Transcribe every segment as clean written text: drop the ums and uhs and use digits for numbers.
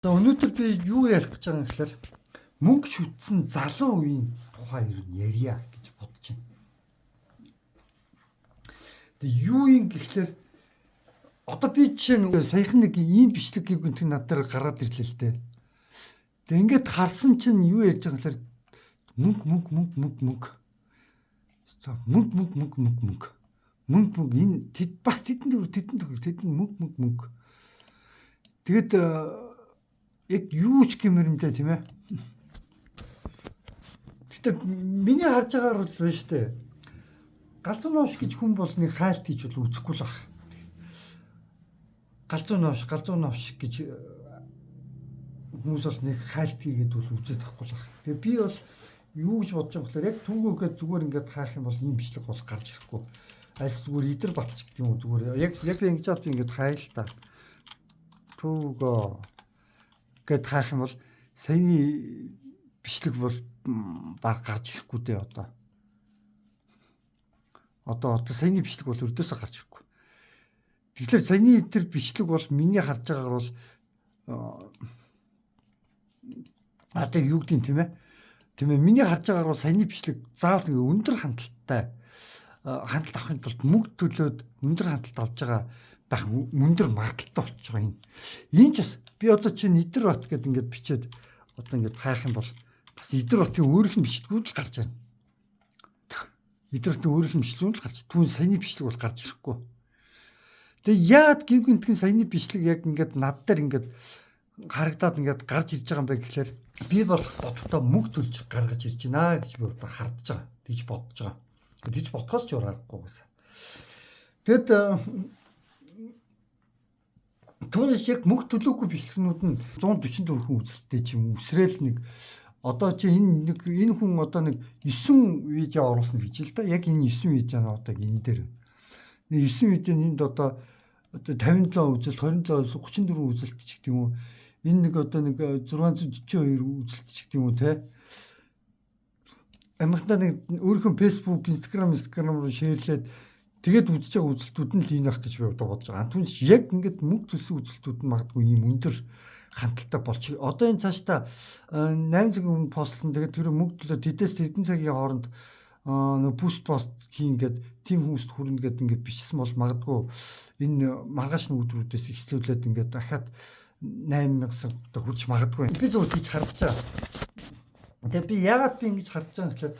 За, өнөөдөр би юу ярих гэж байгаа юм гэхээр мөнгө шүтсэн залуу үеийн тухай ер нь ярья гэж бодож байна. Тэгээ юу юм гэхлээр одоо би жишээ нь саяхан нэг ийм бичлэг гинт над дээр гараад ирлээ л дээ. Тэгээ ингээд харсан чинь юу ярьж байгаа гэхлээр мөнгө, мөнгө, мөнгө, мөнгө, мөнгө. Мөнгө, мөнгө, мөнгө, мөнгө, мөнгө. Мөнгө, мөнгө, энэ тэд бас тэдэн төгрөг, тэдэн төгрөг, тэдэн мөнгө, мөнгө, мөнгө. Тэгэд яг юу ч гэмээр юм дээ, тийм ээ. Гэтэ миний харж байгаагаар бол байна шүү дээ. Галзуу новш гэж хүн бол нэг хайлт хийж бол үзэхгүй л баг. Галзуу новш, галзуу новш гэж хүмүүс бол нэг хайлт хийгээд бол үзээд байхгүй л баг. Тэгээ би бол юу гэж бодож байгаа гэхээр яг түүгөө гээд зүгээр ингээд хаах юм бол ийм бичлэг бол гарч ирэхгүй. Аль зүгээр идэр батч гэдэг юм уу, зүгээр яг би ингэж чад би ингээд хайл та. Түүгөө гээд хаах юм бол саяны бичлэг бол баг гарч ирэхгүй дээ одоо. Одоо саяны бичлэг бол өрдөөсөө гарч ирэхгүй. Тэгэхээр саяны тэр бичлэг бол миний харж байгаагаар бол одоо юу гэдэг юм, тийм ээ. Тийм ээ, миний харж байгаагаар бол саяны бичлэг заавал нэг өндөр хандлттай хандлт авахын тулд мөнгө төлөөд өндөр хандлт авч байгаа байх өндөр магадлалтай болчихж байгаа юм. Энэ ч бас би одоо чинь Идэр бат гэдээ ингээд бичээд одоо ингээд хайх юм бол бас Идэр батын өөрийнх нь бичлэгүүд л гарч ирнэ. Идэр батын өөрийнх нь бичлэгүүд л гарч. Түүн саяны бичлэг бол гарч ирэхгүй. Тэгээ яад гів гинтгэн саяны бичлэг яг ингээд над дээр ингээд харагдаад ингээд гарч ирж байгаа юм бэ гэхлээр би бол бодохдоо мөнгө төлж гаргаж ирж байна гэж би одоо хардж байгаа. Тэгж бодож байгаа. Тэгж бодхоос ч өөр аргагүй гэсэн. Тэгэд түүнээс яг мөнгө төлөөгүй бичлэгнүүд нь 144 хүн үзэлттэй ч юм үсрээл нэг одоо чи энэ нэг энэ хүн одоо нэг 9 видео оруулсан гэж л да. Яг энэ 9 видео нь одоо энэ дээр. Нэг 9 видео энд одоо 57 үзэлт, 27 үзэлт, 34 үзэлт ч гэдэг юм уу. Энэ нэг одоо нэг 642 үзэлт ч гэдэг юм уу, те. Амхтаа нэг өөрийнхөө Facebook, Instagram руу шеэрлээд тэгээд үзэж байгаа үзэлтүүд нь л энэ байх гэж би одоо бодож байгаа. Түүнээс яг ингээд мөнгө төлсөн үзэлтүүд нь магадгүй ийм өндөр хандлттай болчих. Одоо энэ цаашдаа 8 цагийн өмнө постлсон. Тэгээд тэр мөнгө төлөө тэдээс тэдэн цагийн хооронд нөө boost пост хийн гээд тим хүмүүст хүрнэ гээд ингээд бичсэн бол магадгүй энэ маргааш нь өдрүүдээс ихсүүлээд ингээд дахиад 8000 одоо хүрч магадгүй. Би зөв тийч харж байгаа. Тэгээ би яагаад би ингэж харж байгаа гэхээр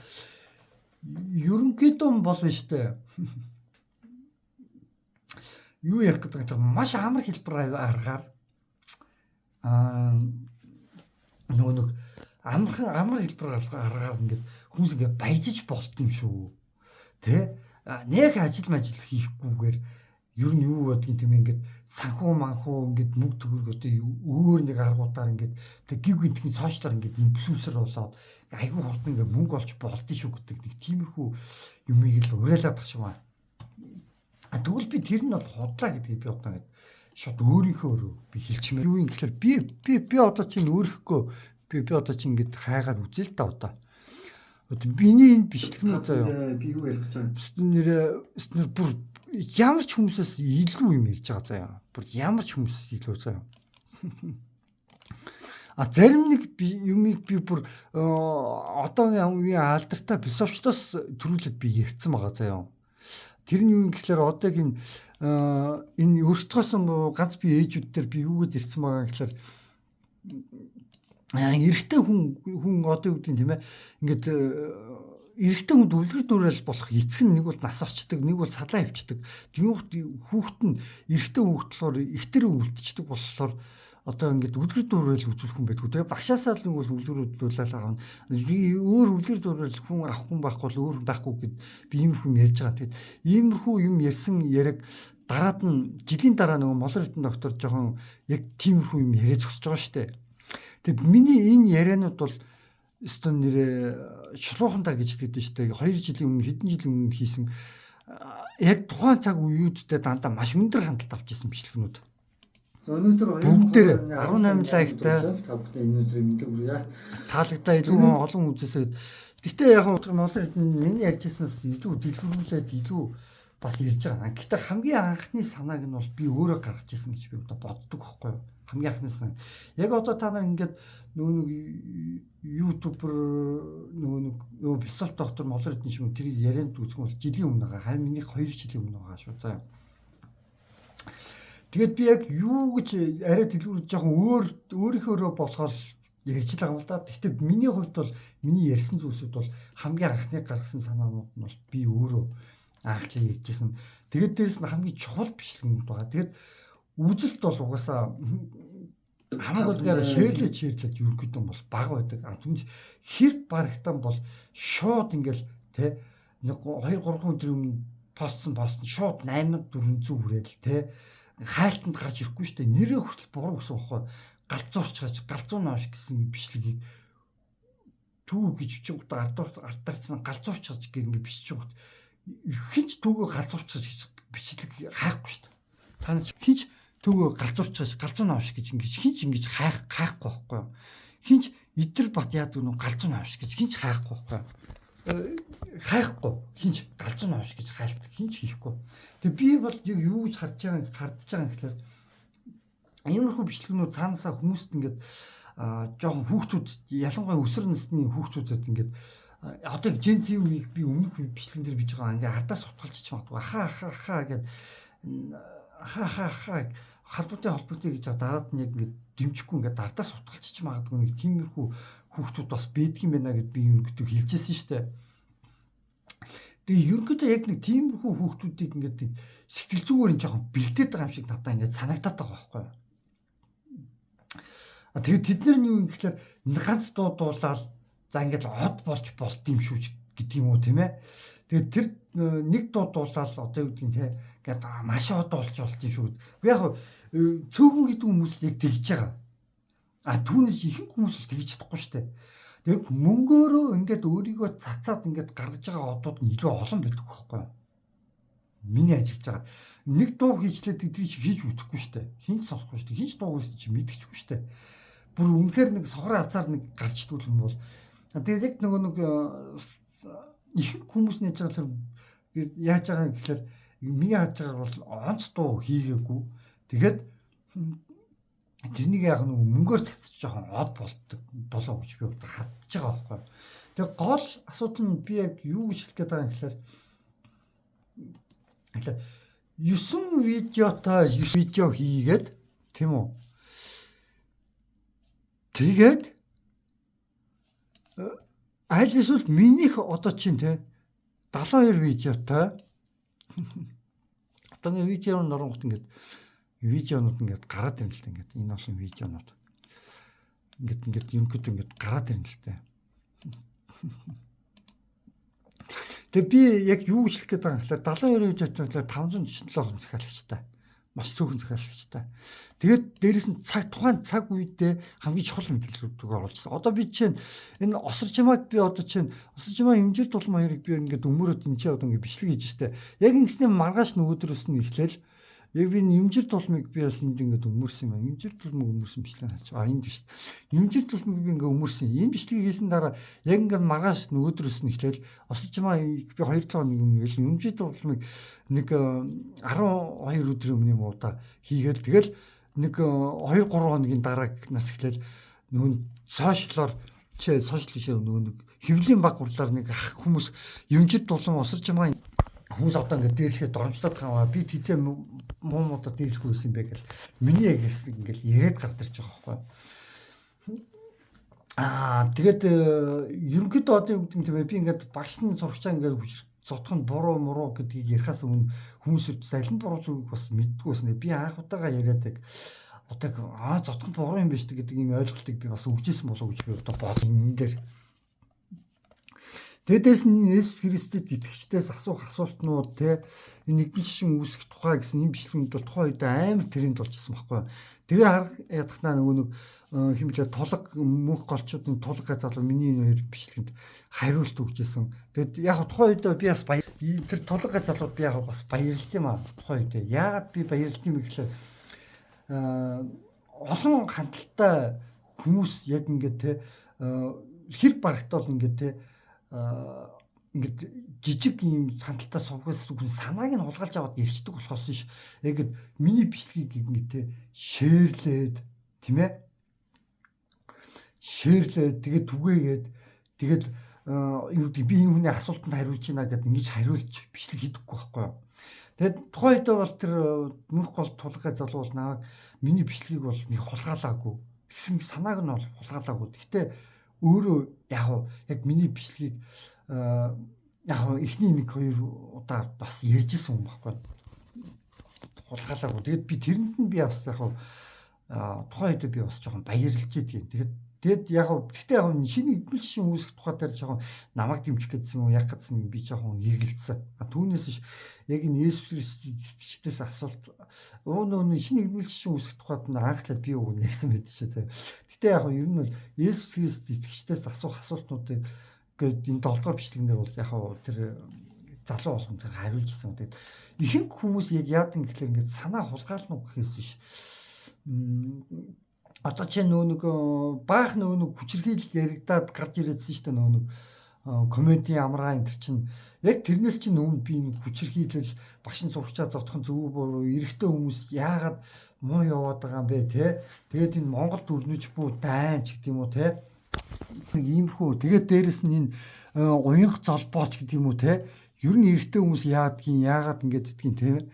ерөнхийдөө бол биш үү. Юу ярих гэдэг чинь маш амар хэлбэр аргаар нөгөө нэг амархан амар хэлбэр аргаар ингээд хүмүүс ингээд баяжиж болт юм шүү. Тэ? Нэг ажил мажил хийхгүйгээр ер нь юу байдгийг, тийм, ингээд санхүү манхүү ингээд мөнгө төгрөг одоо өөр нэг аргуудаар ингээд тэг гів гинтхэн сошиалар ингээд инфлюенсер болоод айгүй хурдан ингээд мөнгө олж болдсон шүү гэдэг нэг тиймэрхүү юмыг л уриалаад тах шиг байна. А тэгвэл би тэр нь бол худлаа гэдгийг би одоо ингээд шууд өөрийнхөө өөрөө би хэлчмээр. Юу юм гэхээр би одоо чинь өөрөхгүй би одоо чинь ингээд хайгаад үзэл та одоо. Одоо миний энэ бичлэгнүүд заяа. Би юу ярих гэж байгаа юм? Нэрээ нэр бүр ямар ч хүмүүсээс илүү юм ярьж байгаа заяа. Бүр ямар ч хүмүүсээс илүү заяа. А зарим нэг юмыг би бүр одоогийн үеийн алдартай философчдоос төрүүлээд би ярьсан байгаа заяа. Тэр нь юу юм гэхлээр одоогийн энэ өргөтгөөсөн ганц би ээжүүд дээр би юу гэд ирсэн байгаа гэхлээр эрэгтэй хүн одоо юу гэдэг юм, тийм ээ, ингээд эрэгтэй хүнд үлгэр дуурайл болох эцэг нь нэг бол нас очдог, нэг бол салаа хавчдаг. Тэнгүүт хүүхэд нь эрэгтэй хүүхэд болохоор ихтер үлдчихдэг болохоор одоо ингээд үлгэр дуурайл үзүүлэх хүн байдгүй. Тэгээ багшаасаа л нэг бол үлгэр дуурайл авах нь өөр үлгэр дуурайл хүн авах хүн байхгүй бол өөр хүн байхгүй гэд би иймэрхүү юм ярьж байгаа. Тэгээд иймэрхүү юм ярьсан яриаг дараад нь жилийн дараа нөгөө Молор Эрдэнэ доктор жоохон яг тиймэрхүү юм яриа зогсож байгаа шүү дээ. Тэгээд миний энэ ярианууд бол өстөн нэрээ шулуухандаа гэж хэлдэг шүү дээ. 2 жилийн өмнө, хэдэн жилийн өмнө хийсэн яг тухайн цаг үеүүддээ дандаа маш өндөр хандлт авч ирсэн бичлэгнүүд. За, өнөөдөр бүгдээр 18 лайктай. Та бүхэнд энэ өдрийн мэндийг хүргье. Таалагдаа илүү олон үзээсэй. Гэхдээ яг нь Молор Эрдэнэ миний ярьжсанаас илүү дэлгэрүүлээд илүү бас ярьж байгаа. Гэхдээ хамгийн анхны санааг нь бол би өөрөө гаргаж ирсэн гэж би одоо боддог байхгүй юу? Хамгийн анхны санаа. Яг одоо та нар ингээд нөгөө нэг ютубер нөгөө нэг нөгөө философи доктор Молор эдэн шиг тэр ярианд үзэх юм бол жилийн өмнө байгаа. Харин минийх 2 жилийн өмнө байгаа шүү. За. Тэгээд би яг юу гэж арай дэлгүүр жоохон өөр өөрийнхөөрөө болохоос ярьж л байгаа юм л да. Гэхдээ миний хувьд бол миний ярьсан зүйлсүүд бол хамгийн анхны гаргасан санаанууд нь бол би өөрөө анхлаа ярьжсэн. Тэгээд дээрэс нь хамгийн чухал бичлэгүүд байгаа. Тэгээд үзэлт бол угаасаа хамаагүй шеэрлэж шеэрлээд ерөнхийдөө бол бага байдаг. А түнш хэр барагтан бол шууд ингээл тэ нэг 2 3 өдрийн өмнө постсон пост шууд 8400 хүрээл тэ хайлтанд гарч ирэхгүй шүү дээ. Нэрээ хүртэл буруу гэсэн байхгүй. Галзуурчгаж галзуу нош гэсэн бичлэгийг түүг гэж бичиг удаа ардарсан галзуурчгаж гэх ингэ бичиж гот хинч түүгөө галзуурчгаж гэж бичлэг хайхгүй шүү дээ. Та нар хинч түүгөө галзуурчгаж галзуу нош гэж ингэж хинч ингэж хайхгүй байхгүй юу? Хинч идэр бат яадаг нү галзуу нош гэж хинч хайхгүй байхгүй юу? Хайхгүй хинч галзуу нош гэж хайлт хинч хийхгүй. Тэгээ би бол яг юу гэж харж байгаа хардж байгаа юм гэхэлэр иймэрхүү бичлэгнүүд цаанаасаа хүмүүст ингээд жоохон хүүхдүүд ялангуяа өсвөр насны хүүхдүүдэд ингээд одоо Gen Z үеийг би өмнөх бичлэгэн дээр биж байгаа ингээд ардаас утгалчих магадгүй аха аха аха гэд аха аха аха холбоотой холбоотой гэж дараад нь яг ингээд дэмжихгүй ингээд ардаас утгалчих магадгүй нэг тиймэрхүү хүүхдүүд бас байдг юм байна гэд би ерөнхийдөө хэлжсэн шүү дээ. Тэгээ ерөнхийдөө яг нэг тиймэрхүү хүүхдүүдийг ингээд сэтгэл зүгээр нь жоохон бэлдээд байгаа юм шиг надад ингээд санагдаад байгаа байхгүй юу. А тэгээд тэд нар нь юу юм гэхэлэр ганц дуу дуулаад за ингээд од болж болт юм шүү гэдэг юм уу тийм ээ. Тэгээд тэр нэг дуу дуулаад одоо юу гэдгийг те ингээд маш од болж болт юм шүү. Уу яг цөөхөн гэдэг хүмүүс л яг тэгж байгаа. А түүнээс ихэнх хүмүүс л тэгж чадахгүй шүү дээ. Тэгээд мөнгөөрөө ингээд өөрийгөө цацаад ингээд гаргаж байгаа одууд нь илүү олон байдаг байхгүй юу? Миний ажиллаж байгаа. Нэг дуу хийжлээ тэдний шиг хийж үтэхгүй шүү дээ. Хинч сонсохгүй шүү дээ. Хинч дуу хийсэн чи мэдчихгүй шүү дээ. Бүр үнэхээр нэг сохрын азар нэг гарчдгүй юм бол тэгээд яг нөгөө нэг ихэнх хүмүүс нь яаж байгаа яаж байгаа гэхэлэр миний харж байгаа бол онц дуу хийгээгүй. Тэгээд тэрнийг яг нэг мөнгөөр цацж жоохон од болдог болоо гэж би хардж байгаа байхгүй. Тэгээ гол асуудал нь би яг юу гэж хэлэх гээд байгаа юм гэхэлэр 9 видеотой 9 видео хийгээд тийм үү? Тэгээд аль эсвэл минийх одоо чинь те 72 видеотой одоо ингэ видеоны оронгот ингээд видеонууд ингээд гараад ирнэ л та ингээд энэ олон видеонууд ингээд ингээд ерөнхийдөө ингээд гараад ирнэ л та. Тэгээ би яг юу гэж хэлэх гээд байгаа юм гэхээр 72 видеотой 547 хүн захиалагчтай. Маш цөөхөн захиалагчтай. Тэгээд дээрэс нь цаг тухайн цаг үедээ хамгийн чухал мэдээллүүдийг оруулсан. Одоо би чинь энэ осорчмаг би одоо чинь осорчмаа эмжир дулам хоёрыг би ингээд өмөрөөд энэ чи одоо ингээд бичлэг хийж штэ. Яг ингэснээр маргааш нөгөөдрөөс нь эхлээл яг би энэ эмжир дулмыг би бас энд ингээд өмөрсөн юм аа. Эмжир дулмыг өмөрсөн бичлэг хаач. А энд биш. Эмжир дулмыг би ингээд өмөрсөн. Энэ бичлэгийг хийсэн дараа яг ингээд маргааш нөгөөдрөөс нь эхлээл осорчмаа би 2-7 хоног өмнө гэл эмжир дулмыг нэг 12 өдрийн өмнө юм уу та хийгээл тэгэл нэг 2 3 хоногийн дараа нас эхлээл нөгөө сошиалор чи сошиал биш нөгөө нэг хэвлийн баг гурлаар нэг ах хүмүүс эмжир дулам осорчмаа хүмүүс одоо ингээд дээрлэхэд доромжлоод байгаа би тийзээ муу муудаа дээрлэхгүй байсан юм бэ гэл миний яг ингээд яриад гарч ирж байгаа байхгүй. Аа тэгээд ерөнхийдөө одоо юу гэдэг юм бэ би ингээд багш нь сурагчаа ингээд зотох нь буруу муруу гэдгийг ярихаас өмнө хүмүүс аль нь буруу зүгийг бас мэддэггүй байсан. Би анх удаага яриад яг одоо аа зотох нь буруу юм биш гэдэг ийм ойлголтыг би бас өгчээсэн болов уу гэж би одоо бод энэ дээр. Тэгээд дээрс нь Есүс Христэд итгэгчдээс асуух асуултнууд те энэ нэгэн шишин үүсэх тухай гэсэн энэ бичлэгүүд бол тухайн үед амар тренд болчихсон байхгүй. Тэгээ харах ядахнаа нөгөө нэг хэм блэ тулаг мөнх голчуудын тулаг залуу миний энэ хоёр бичлэгэнд хариулт өгчээсэн. Тэгээд яг тухайн үед би бас тэр тулаг залууд би яг бас баярлт юм аа тухайн үед. Яагаад би баярлт юм бэ гэхлээр олон хандлттай хүмүүс яг ингээд те хэр барагтал ингээд те ингээд жижиг ийм хандлтаа сувгаас хүн санааг нь хулгайлж аваад ярьцдаг болохоос биш. Яг миний бичлэгийг ингээд те шеэрлээд Тийм ээ? Share лээ, тэгээд түгээгээд, тэгээд юу гэдэг, би энэ хүний асуултанд хариулж байна гэдээ ингэж хариулж бичлэг хийдэггүй байхгүй юу? Тэгээд тухайн үедээ бол тэр мөнх гол тулгай залуу бол намайг, миний бичлэгийг бол нэг хулгаалаагүй. Тэгсэн санааг нь бол хулгаалаагүй. Гэхдээ өөрөө яг миний бичлэгийг яг эхний нэг хоёр удаа бас ярьжсэн юм байхгүй. Хулгаалаагүй. Тэгээд би тэрэнд нь би бас яг тухайн үед би бас жоохон баярлж идэгин. Тэгээд яг гэхдээ яг шинэ эдмэл шин үүсэх тухай дээр жоохон намайг дэмжих гэсэн юм яг гэсэн би жоохон эргэлзсэн. А түүнээс биш, яг энэ Есүс Христ итгэгчдээс асуулт нөө шинэ эдмэл шин үүсэх тухайд нь анхлаад би уг нэрсэн байд шээ заяа. Гэхдээ яг ер нь бол Есүс Христ итгэгчдээс асуух асуултнуудыг гээд энэ 7 дугаар бичлэгнэр бол яг тэр залуу болгон тэр хариулж исэн. Тэгээд ихэнх хүмүүс яг яадаг гэхлээр ингээд санаа хулгаална уу гэхээс биш, одоо чи нөө нэг баах нөө нэг хүчирхийлэл яригадаад гарч ирээдсэн шүү дээ, нөө нэг комедийн амраа энэ чинь яг тэрнээс чинь өмнө би нэг хүчирхийлэл, багшин сурагчаа зодхон зөв буруу, эрэгтэй хүмүүс яагаад муу яваад байгаа юм бэ те, тэгээд энэ Монгол дүрнэж бүү дайн ч гэдэг юм уу те, нэг иймэрхүү, тэгээд дээрэс нь энэ уянга золбооч гэдэг юм уу те, ер нь эрэгтэй хүмүүс яадгийн, яагаад ингэж идэгин те,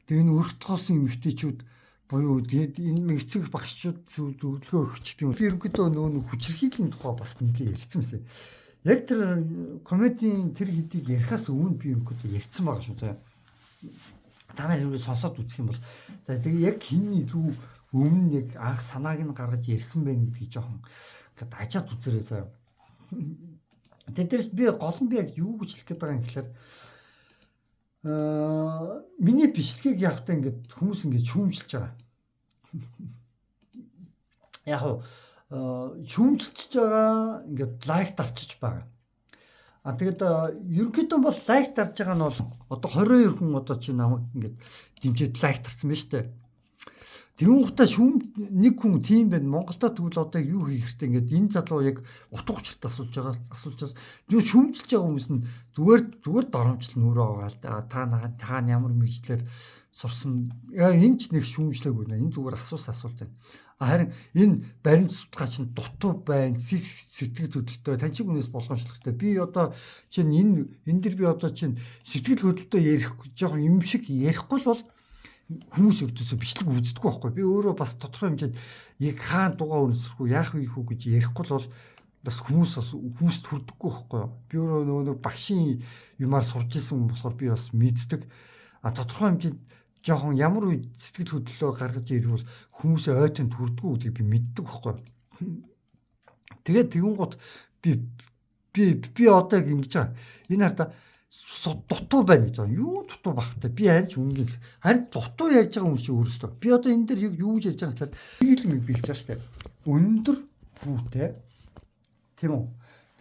тэгээд энэ өртгоосон эмэгтэйчүүд буюу тэгээд энэ эцэг багшчууд зөвлөгөө өгч гэдэг юм. Ерөнхийдөө нөгөө нэг хүчирхийллийн тухай бас нийлээ ярьсан юмсэн. Яг тэр комедийн тэр хэдийг ярихаас өмнө би ерөнхийдөө ярьсан байгаа шүү заяа. Та нар хэрвээ сонсоод үзэх юм бол за тэгээ яг хин илүү өмнө яг анх санааг нь гаргаж ярьсан байх гэдгийг жоохон ингээд ажаад үзээрэй заяа. Тэгээд дээрс би гол нь би яг юу гэж хэлэх гээд байгаа юм гэхээр миний бичлэгийг яг та ингээд хүмүүс ингээд шүүмжилж байгаа. Яг шүүмжилж байгаа, ингээд like дарчиж байгаа. А тэгээд ерөнхийдөө бол like дарж байгаа нь бол одоо 22 хүн одоо чи намайг ингээд дэмжиж like дарсан байна шүү дээ. Тэгүн гутаа шүүм нэг хүн тийм байна. Монголдо тэгвэл одоо юу хийх хэрэгтэй, ингээд энэ залуу яг утга учирт асуулж байгаа, асуулж байгаа. Тийм шүүмжилж байгаа хүмүүс нь зүгээр зүгээр доромжлол нүрээ байгаа л да. Та ямар мэргэжлээр сурсан, энэ ч нэг шүүмжлээгүй нэ. Энэ зүгээр асуусан асуулт байна. Харин энэ баримт судалгаа чинь дутуу байна. Сэтгэл хөдлөлтөй тань чиг хүнээс болгоомжлохтой. Би одоо чинь энэ дэр би одоо чинь сэтгэл хөдлөлтөй ярих жоохон юм шиг ярихгүй л бол хүмүүс өртөөсөө бичлэг үздэггүй байхгүй. Би өөрөө бас тодорхой хэмжээнд яг хаан дугаа өнсөрхүү яах вэ хүү гэж ярихгүй л бол бас хүмүүс бас хүмүүст хүрдэггүй байхгүй юу. Би өөрөө нөгөө нэг багшийн юмар сурж исэн хүн болохоор би бас мэддэг. А тодорхой хэмжээнд жоохон ямар үед сэтгэл хөдлөлөө гаргаж ирвэл хүмүүсээ ойтонд хүрдэггүй гэдгийг би мэддэг байхгүй юу. Тэгээд тэгүн гут би би би одоо яг ингэж байгаа. Энэ хардаа дутуу байна гэж байгаа. Юу дутуу байх вэ? Би харин ч үнгийн. Харин дутуу ярьж байгаа хүмүүс чи өөрөөсөө. Би одоо энэ дээр юу гэж ярьж байгаа гэхээр нэг л юм билж байгаа шүү дээ. Өндөр хүүтэй, тийм үү?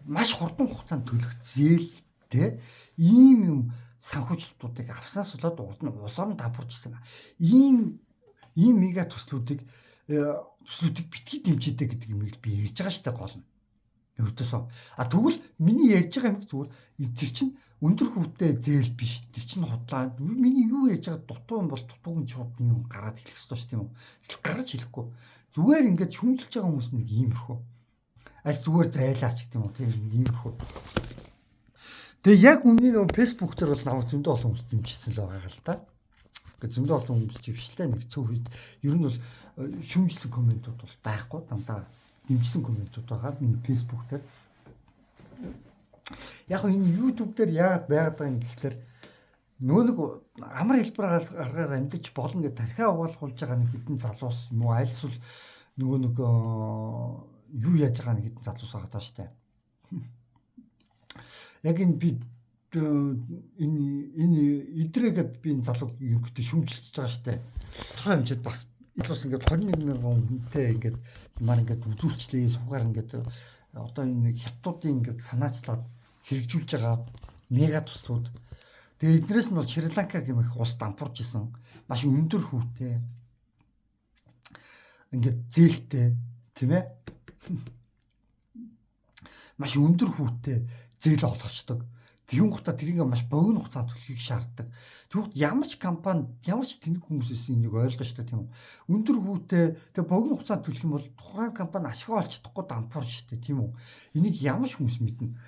Маш хурдан хугацаанд төлөх зээлтэй ийм юм санхүүжилтүүдийг авснаас болоод урд нь улс орон дампуурчсан. Ийм мега төслүүдийг битгий дэмжиждэг гэдэг юм би ярьж байгаа шүү дээ гол нь. Ердөөсөө. А тэгвэл миний ярьж байгаа юм зүгээр тэр чинь өндөр хүүтэй зээл биш. Тэр чинь худлаа. Миний юу ярьж байгаа дутуу юм бол дутууг нь шууд юм гараад хэлэх ёстой шүү, тийм үү? Тэгэл гараж хэлэхгүй. Зүгээр ингээд шүүмжилж байгаа хүмүүс нэг иймэрхүү. Аль зүгээр зайлаач гэдэг юм уу, тийм нэг иймэрхүү. Тэгээ яг үнний нөгөө Facebook дээр бол намайг зөндөө олон хүмүүс дэмжижсэн л байгаа л та. Ингээ зөндөө олон хүмүүс жившлээ нэг цөөх хэд ер нь бол шүүмжлсэн комментууд бол байхгүй, дандаа дэмжсэн комментууд байгаа миний Facebook дээр. Яг энэ YouTube дээр яагаад байгаад байгаа юм гэхлээр нөө нэг амар хэлбэр аргаар амьдарч болно гэж тархиа угаалгуулж байгаа нэг хэдэн залуус юм уу, аль эсвэл нөгөө нэг юу яаж байгаа нэг хэдэн залуус байгаа даа штэ. Яг энэ би энэ идрээгээд би энэ залууг ерөнхийдөө шүүмжилж байгаа штэ. Тодорхой хэмжээд бас залуус ингээд 21 мянган хүнтэй ингээд юмар ингээд үзүүлчлээ, суугаар ингээд одоо энэ хятадуудын ингээд санаачлаад хэрэгжүүлж байгаа мега төслүүд. Тэгээ эднээс нь бол Шри Ланка гэмэх улс дампуурч исэн. Маш өндөр хүүтэй. Ингээд зээлтэй, тийм ээ? Маш өндөр хүүтэй зээл олгочдөг. Тэгүн гутаа тэрийг маш богино хугацаанд төлөхийг шаарддаг. Тэгвэл ямар ч компани, ямар ч тэнэг хүмүүсээс энийг ойлгож штэ, тийм үү. Өндөр хүүтэй тэг богино хугацаанд төлөх юм бол тухайн компани ашиг олж чадахгүй дампуур штэ, тийм үү. Энийг ямар ч хүмүүс мэднэ.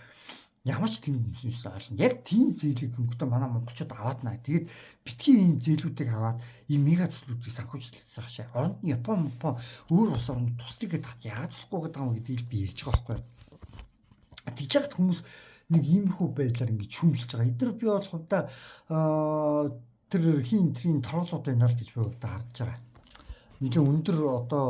Ямар ч тэнэг хүмүүсээс ойлгоно. Яг тийм зээлийг хөнгөтөө манай монголчууд аваад наа. Тэгээд битгий ийм зээлүүдийг аваад ийм мега төслүүдийг санхүүжүүлэх хашаа. Оронд нь Япон, өөр улс орнд туслах гэдэг хат яагаад туслахгүй гэдэг юм гэдгийг би ярьж байгаа байхгүй. Тэгж яхад хүмүүс нэг иймэрхүү байдлаар ингэж шүүмжилж байгаа. Эдгээр би бол хувьдаа тэр хин тэрийн тороолууд байна л гэж би хувьдаа харж байгаа. Нэлээд өндөр одоо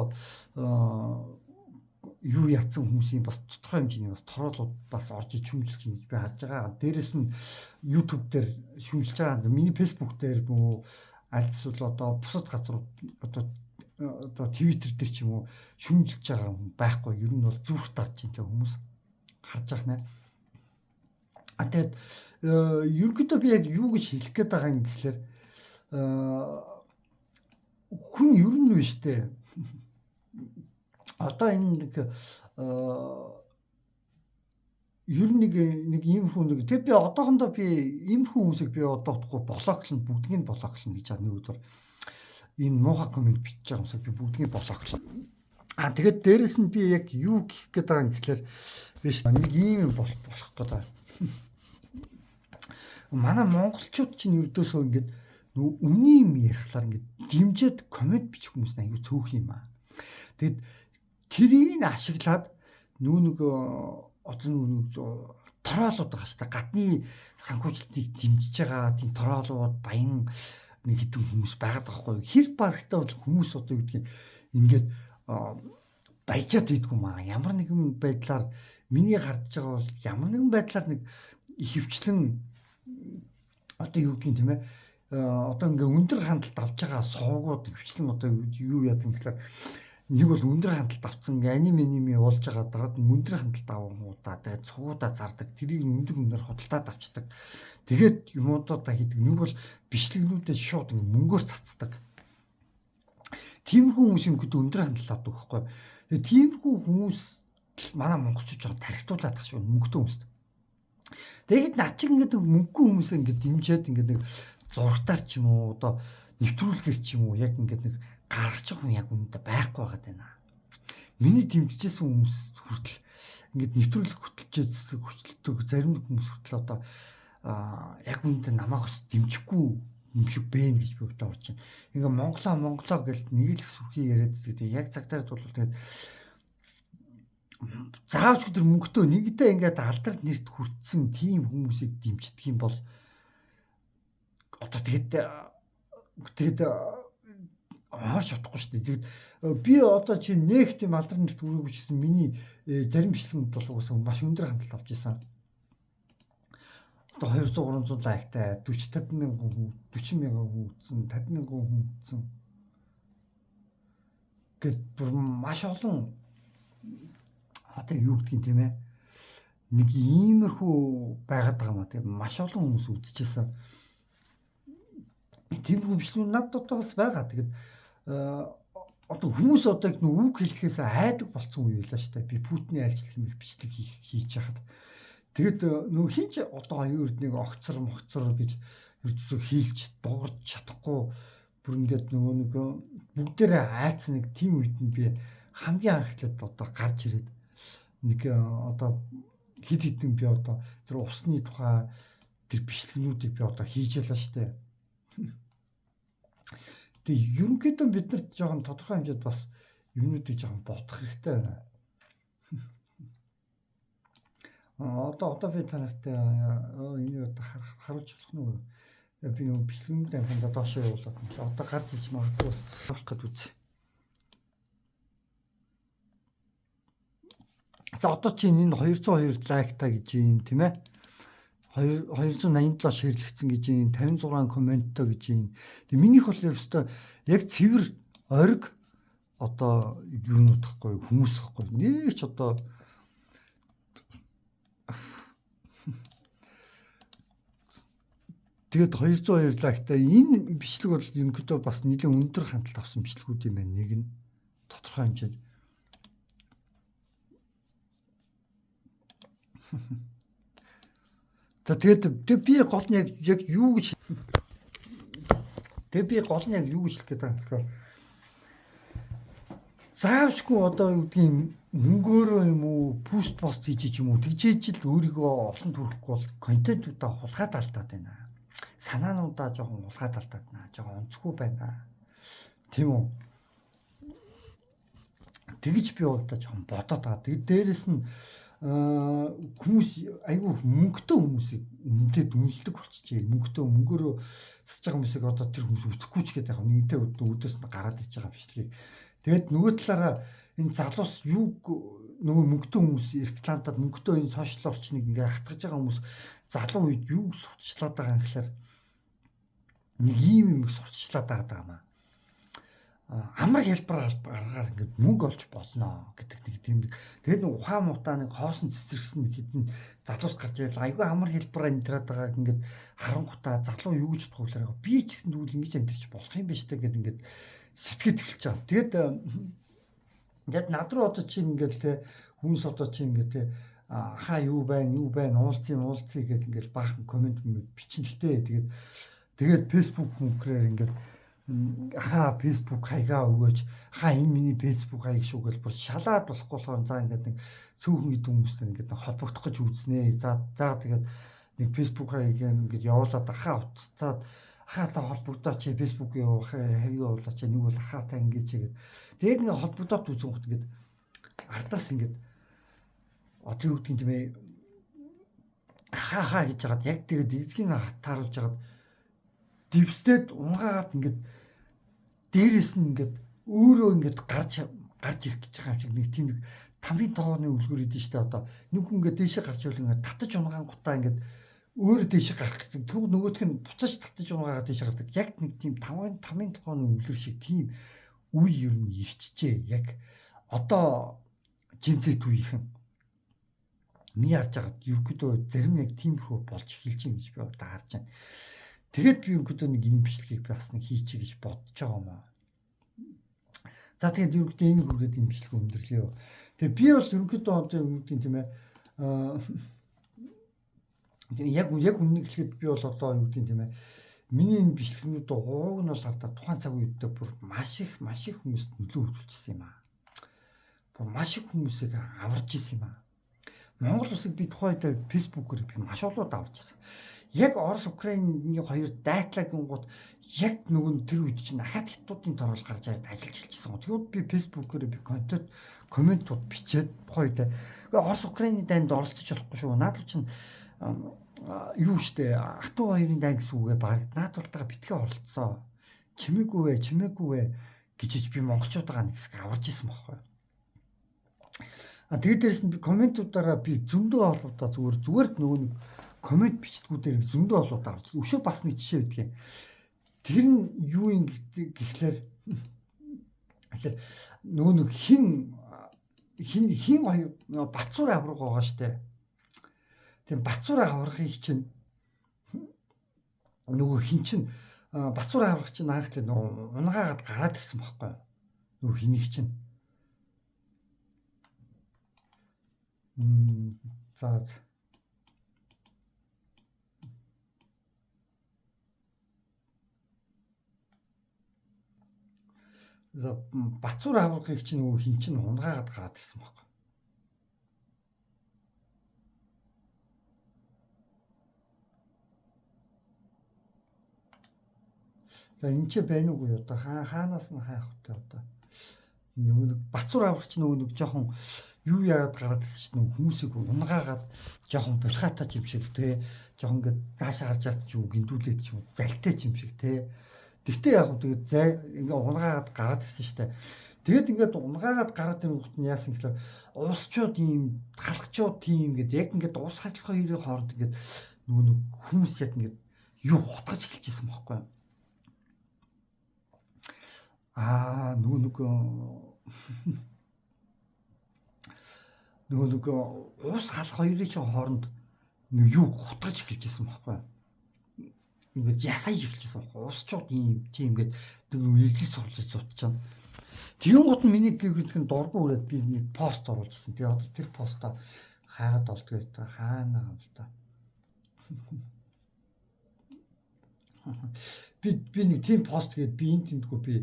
юу ятсан хүмүүсийн бас тодорхой хэмжээний бас тороолууд бас орж шүүмжилж гэж би харж байгаа. Дээрэс нь YouTube дээр шүүмжилж байгаа. Миний Facebook дээр мөн аль эсвэл одоо бусад газар одоо Twitter дээр ч юм уу шүүмжилж байгаа хүн байхгүй. Ер нь бол зүрх дарж байна хүмүүс харж байгаа нэ. А тэгээд ерөнхийдөө би яг юу гэж хэлэх гээд байгаа юм гэхлээр хүн ер нь биш үү? Одоо энэ нэг ер нь нэг иймэрхүү нэг тэг би одоохондоо би иймэрхүү хүмүүсийг би одоо утгагүй блоклно, бүгднийг блоклно гэж нэг өдөр энэ муухай комент бичиж байгаа юмсаа би бүгднийг блоклно. А тэгээд дээрэс нь би яг юу гэх гээд байгаа юм гэхлээр би нэг ийм юм болох гээд байгаа. Манай монголчууд чинь ердөөсөө ингээд нөгөө өмнө юм ярихлаар ингээд дэмжиж комент бичих хүмүүс нь аюу цөөх юм аа. Тэгэд тэрийг нь ашиглаад нүү нэг одоо нэг тороолууд байгаа шүү дээ. Гадны санхүүжилтийг дэмжиж байгаа тийм тороолууд баян нэг хэдэн хүмүүс байгаад байгаа хгүй. Хэр барагтаа бол хүмүүс одоо юу гэдгийг ингээд баяжаад идэггүй маа. Ямар нэгэн байдлаар миний хардж байгаа бол ямар нэгэн байдлаар нэг ихэвчлэн одоо юу гэдгийг тийм ээ одоо ингээ өндөр хандлт авч байгаа сувгууд ихэвчлэн одоо юу яадаг юм гэхээр нэг бол өндөр хандлт авцсан ингээ аниме болж байгаа дараад өндөр хандлт авангуудаа тэгээд цугуудаа зардаг, тэрийг өндөр үнээр худалдаад авчдаг. Тэгээд юмудаа хийдэг. Нэг бол бичлэгнүүдээ шууд ингээ мөнгөөр цацдаг. Тиймэрхүү хүмүүс юм гэдэг өндөр хандлт авдаг байхгүй. Тэгээд тиймэрхүү хүмүүс манай монголчууд жоохон тархитуулаад тах шүү мөнгөтэй хүмүүст. Тэгээд над чиг ингээд мөнгөгүй хүмүүсээ ингээд дэмжиад ингээд нэг зургатаар ч юм уу одоо нэвтрүүлгээр ч юм уу яг ингээд нэг гаргаж байгаа хүн яг үүндээ байхгүй байгаад байна. Миний дэмжижсэн хүмүүс хүртэл ингээд нэвтрүүлэг хөтлөж хүчлэлтөг зарим нэг хүмүүс хүртэл одоо яг үүндээ намайг бас дэмжихгүй юм шиг бэ гэж би өвдөө орж байна. Ингээ Монголоо гэж нэг л сүрхий яриад гэдэг яг цагтаар бол тэгээд заавч өдөр мөнгөтэй нэгдээ ингээд алдар нэрт хүртсэн тийм хүмүүсийг дэмждэг юм бол одоо тэгээд хоош чадахгүй шүү дээ. Тэгээд би одоо чи нэг тийм алдар нэрт хүрээгүй ч гэсэн миний зарим бичлэгүүд бол угаасаа маш өндөр хандлт авч ирсэн. Одоо 200 300 лайктай 40 50 мянган хүн 40 мянган хүн үзсэн, 50 мянган хүн үзсэн. Гэт бүр маш олон одоо юу гэдгийг тийм ээ нэг иймэрхүү байгаад байгаа юм а. Тэгээ маш олон хүмүүс үзчихсэн. Тиймэрхүү бичлэгүүд надад одоо бас байгаа. Тэгээд одоо хүмүүс одоо нэг үг хэлэхээс айдаг болцсон үе байлаа шүү дээ. Би Путиний айлчлах юм их бичлэг хийж яхад. Тэгээд нөгөө хин ч одоо аюу эрднийг огцор могцор гэж ердөөсөө хийлж дуурч чадахгүй бүр ингээд нөгөө нэг бүгдээрээ айцсан нэг тийм үед нь би хамгийн анх эхлээд одоо гарч ирээд нэг одоо хид хідэн би одоо тэр усны тухай тэр бичлэгнүүдийг би одоо хийж ялаа штэ. Тэгээ ерөнхийдөө бид нарт жоохон тодорхой хэмжээд бас юмнуудыг жоохон бодох хэрэгтэй байна. Одоо би та нартай энийг одоо харуулж болох нь үү? Би нөгөө бичлэгнүүд амхандаа доошоо явуулаад одоо гарч иж магадгүй бас харуулах гээд үзье. За одоо чи энэ 202 лайктай гэж юм тийм ээ. 287 шеэрлэгдсэн гэж юм, 56 комменттой гэж юм. Тэг минийх бол ерөөсөө яг цэвэр ориг одоо юунууд тахгүй хүмүүс тахгүй. Нэг ч одоо тэгээд 202 лайктай энэ бичлэг бол ерөнхийдөө бас нэлээд өндөр хандлт авсан бичлэгүүд юм байна. Нэг нь тодорхой хэмжээнд. За тэгээд би гол нь яг юу гэж тэгээд би гол нь яг юу гэж хэлэх гээд байгаа юм гэхээр заавчгүй одоо юу гэдгийг мөнгөөрөө юм уу пост хийж юм уу тэгжээж л өөрийгөө олон төрөхгүй бол контентуудаа хулгайд алдаад байна. Санаануудаа жоохон хулгайд алдаад байна. Жоохон онцгүй байна. Тийм үү? Тэгж би удаа жоохон бодоод байгаа. Тэгээд дээрэс нь хүмүүс айгүй мөнгөтэй хүмүүсийг үнэтэй үнэлдэг болчихжээ. Мөнгөтэй мөнгөөрөө засаж байгаа хүмүүсийг одоо тэр хүмүүс үтгэхгүй ч гэдэг яг нэгэнтээ үүдээс нь гараад иж байгаа бичлэгийг. Тэгээд нөгөө талаараа энэ залуус юу нөгөө мөнгөтэй хүмүүс рекламдаад мөнгөтэй энэ сошиал орчныг ингээ хатгаж байгаа хүмүүс залуу үед юу сурталчлаад байгаа юм гэхээр нэг ийм юм сурталчлаад байгаа юм аа. Амар хялбар аргаар ингээд мөнгө олж болно гэдэг нэг тийм. Тэгээд нэг ухаан мутаа нэг хоосон цэцэрхсэн хэдэн залуус гарч ирэл айгүй амар хялбар амьдраад байгааг ингээд харангуйтаа залуу юу гэж бодох вэ? Би ч гэсэн тэгвэл ингэж амьдрч болох юм биш үү гэдэг ингээд сэтгэхэд эхэлж байгаа. Тэгээд ингээд над руу одоо чи ингээд те хүмүүс одоо чи ингээд те хаа юу байна уулзъя гэдэг ингээд баахан комент бичин л те. Тэгээд Facebook мөнгөөр ингээд хаа Facebook хаягаа өгөөч хаа энэ миний Facebook хаяг шүү гэж бүр шалаад болохгүй болохоор за ингээд нэг цөөхөн гэдэг хүмүүстэй ингээд холбогдох гэж үзнэ. За тэгээд нэг Facebook хаяг ингээд явуулаад хаа утасцаад хаа та холбогдооч Facebook явах хаяг явуулаач нэг бол хаа та ингэж гээд тэгээд ингээд холбогдоод үзэн гот ингээд ардаас ингээд одоо юу гэдгийг тийм ээ хаа гэж хагаад яг тэгээд эзгийг тааруулж хагаад дэвсдээд унгаагаад ингээд дээрээс нь ингээд өөрөө ингээд гарч ирэх гэж байгаа юм шиг нэг тийм нэг тамийн тоогооны үлгэр идэв штэ одоо нэг хүн ингээд дээшээ гарч ивэл ингээд татаж унгаангуудаа ингээд өөрөө дээшээ гарах гэсэн. Тэр нөгөөх нь буцаж татаж унгаагаад дээшээ гардаг. Яг нэг тийм тамийн тоогооны үлгэр шиг тийм үе ер нь ирчихжээ. Яг одоо жинзэт үеийнхэн миний харж байгаад ерөнхийдөө зарим нэг тиймэрхүү болж эхэлж байна гэж би одоо харж байна. Тэгээд би ерөнхийдөө нэг энэ бичлэгийг би бас нэг хийчихье гэж бодож байгаа юм аа. За тэгээд ерөнхийдөө энэ хүргээд энэ бичлэг өндөрлөё. Тэгээд би бол ерөнхийдөө одоо юу гэдгийг тийм ээ яг үннийг хэлэхэд би бол одоо юу гэдгийг тийм ээ миний энэ бичлэгнүүд ууг нь бол хардаа тухайн цаг үедээ бүр маш их хүмүүст нөлөө үзүүлчихсэн юм аа. Бүр маш их хүмүүсийг аварж исэн юм аа. Монгол улсыг би тухайн үед Facebook-оор би маш олон удаа аварж исэн. Яг Орос Украины хоёр дайтлагын гут яг нөгөө тэр үед чинь ахаад хятадын торол гарч ирээд ажиллаж эхэлчихсэн. Тэгвэл би Facebook-оор би контент комментууд бичээд тухайн үед Орос Украины дайнд оролцож болохгүй шүү. Наад чинь юу штэ Атуу хоёрын дайн гэсэн үгээ баг наадвалтайгаа битгий оролцсоо. Чимээгүй вэ гэж би монголчуудаа нэг хэсэг аварж исэн байхгүй. А тэгээд дээрэс нь би комментуудаараа би зөндөө олоудаа зүгээр нөгөө нэг коммент бичдгүүдээр зөндөө олоудаа авч. Өшөө бас нэг жишээ өгдөг юм. Тэр нь юу юм гэхлээр нөгөө нэг хин хоёр Батцуур авраг байгаа штэ. Тийм Батцуур аврахыг чинь нөгөө хин чинь Батцуур аврах чинь анх л нөгөө унгаагаад гараад ирсэн байхгүй юу? Нөгөө хинийг чинь. За Батцуур аврахыг чинь нөгөө хин чинь унгаагаад гараад ирсэн байхгүй. За энэ ч байна уугүй одоо хаанаас нь хайх вэ одоо нөгөө нэг Батцуур аврах чинь нөгөө нэг жоохон юу яагаад гараад ирсэн чинь нөгөө хүмүүсийг унгаагаад жоохон булхаатай юм шиг те жоохон ингээд цаашаа харж чад ч юм уу гиндүүлээд ч юм уу залтай юм шиг те. Тэгтээ яг хөө тэгээд зай ингээ унгаагаад гараад ирсэн штэ. Тэгээд ингээд унгаагаад гараад ирэнгүүт нь яасан гэхээр улсчууд ийм халахчууд тийм ингээд яг ингээд улс халах хоёрын хооронд ингээд нөгөө нэг хүмүүс яг ингээд юу хутгаж эхэлчихсэн байхгүй юу? Аа нөгөө нэг уус халах хоёрын чинь хооронд нэг юу хутгаж эхэлчихсэн байхгүй юу? Ингээд ясааж эхэлчихсэн байхгүй юу? Уусчууд ийм тийм ингээд нэг эрлэг сурлаж сутчихна. Тэгэн гут нь миний гэргэнх нь дургу үрээд би нэг пост оруулжсэн. Тэгээ одоо тэр постоо хайгаад олдгоо та хаана юм л та. Би нэг тийм пост гээд би энэ тэндгүү би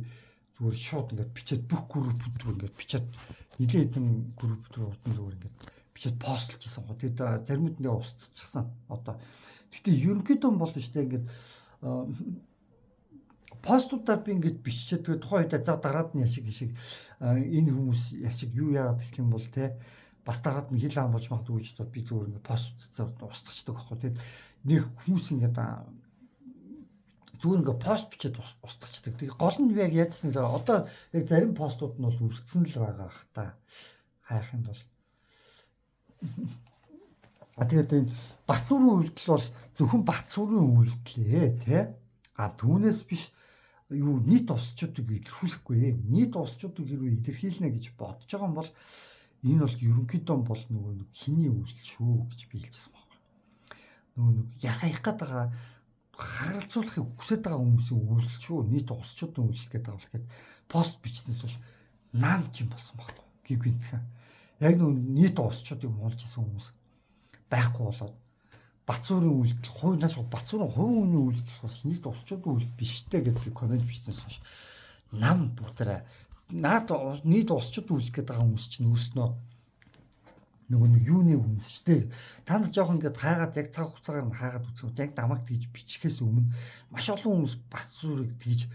зүгээр шууд ингээд бичээд бүх группүүд рүү ингээд бичээд нэлээд хэдэн групп рүү урд нь зүгээр ингээд бичээд постлж исэн гоо. Тэгээд заримуд нэг устчихсан. Одоо гэхдээ ерөнхийдөө бол биш те ингээд постуудаа би ингээд бичээд тэгээд тухайн үедээ за дараад нь яшиг шиг энэ хүмүүс яшиг юу яагаад гэх юм бол те бас дараад нь хил ам болж магадгүй гэж би зүгээр ингээд пост устгачдаг байхгүй. Тэгээд нэг хүмүүс ингээд зүгээр ингээ пост бичээд устгачдаг. Тэгээ гол нь би яг яажсан л одоо яг зарим постууд нь бол үлдсэн л байгаа х та. Хайх юм бол. А тэгээд энэ Батсүрийн үйлдэл бол зөвхөн Батсүрийн үйлдэл ээ тий. А түүнээс биш юу нийт улсчуудыг илэрхийлэхгүй. Нийт улсчуудыг хэрвээ илэрхийлнэ гэж бодож байгаа юм бол энэ бол ерөнхийдөө бол нөгөө нэг хиний үйлдэл шүү гэж би хэлчихсэн байхгүй. Нөгөө нэг яс аях гээд байгаа харалцуулахыг хүсэж байгаа хүмүүсийн үйлдэл шүү. Нийт улсчуудын үйлдэл гэдэг байгаа бол гээд пост бичснээс хойш нам ч юм болсон баг. Гигвинт. Яг нөгөө нийт улсчуудыг муулж исэн хүмүүс байхгүй болоод Батсуурын үйлдэл хувь нааш Батсуурын хувь хүний үйлдэл бас нийт улсчуудын үйлдэл биш тэ гэдэг комент бичснээс хойш нам бүгдээрээ наад нийт улсчуудын үйлдэл гэдэг байгаа хүмүүс чинь өөрснөө нөгөө нэг юуны хүмүүс ч тэ. Та нар жоохон ингээд хайгаад яг цаг хугацаагаар нь хайгаад үзэх яг намайг тэгж бичгээс өмнө маш олон хүмүүс Батсуурыг тэгж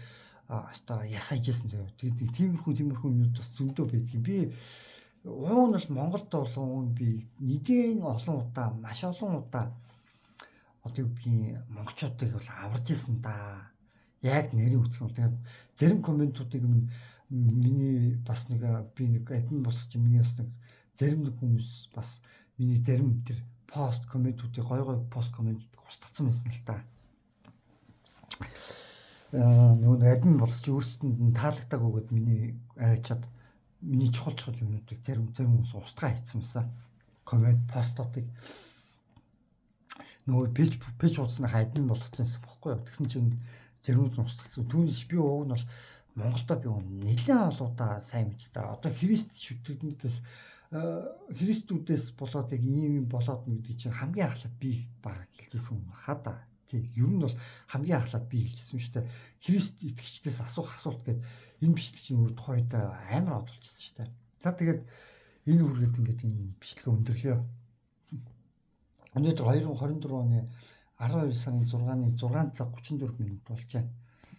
өстой ясаажсэн заяа. Тэгээд тиймэрхүү юмнууд бас зөндөө байдгийг. Би уун нь бол Монголд болон би нэгэн олон удаа маш олон удаа одоо юу гэдгийг монголчуудыг бол аварж исэн да. Яг нэрийг үзэх юм бол тэгээд зарим комментуудыг миний бас нэг би нэг админ болох чинь миний бас нэг зарим нэг хүмүүс бас миний зарим тэр пост комментуудыг гой гой пост комментуудыг устгацсан байсан л та. Нөгөө нэг админ болох чи өөрсдөнд нь таалагдаагүй гэд миний аваачаад миний чухал чухал юмнуудыг зарим хүмүүс устгаа хийсэн байсан. Коммент постуудыг нөгөө пэйж хуудасны админ болгоцсон байсан бохгүй юу. Тэгсэн чинь заримуд нь устгацсан. Түүнээс би уг нь бол Монголдо би нэлээд олон удаа сайн мэдж та. Одоо Христ шүтгүүдээс Христүүдээс болоод яг ийм юм болоод гэдэг чинь хамгийн анхлаад би баг хэлжсэн юм хаа да. Тий, ер нь бол хамгийн анхлаад би хэлжсэн шүү дээ. Христ итгэгчдээс асуух асуулт гээд энэ бичлэг чинь өөр тухайн үед амар одолжсэн шүү дээ. За тэгээд энэ үргээд ингээд энэ бичлэгээ өндөрлөё. Өнөөдөр 2024 оны 12 сарын 6-ны 6 цаг 34 минут болж байна.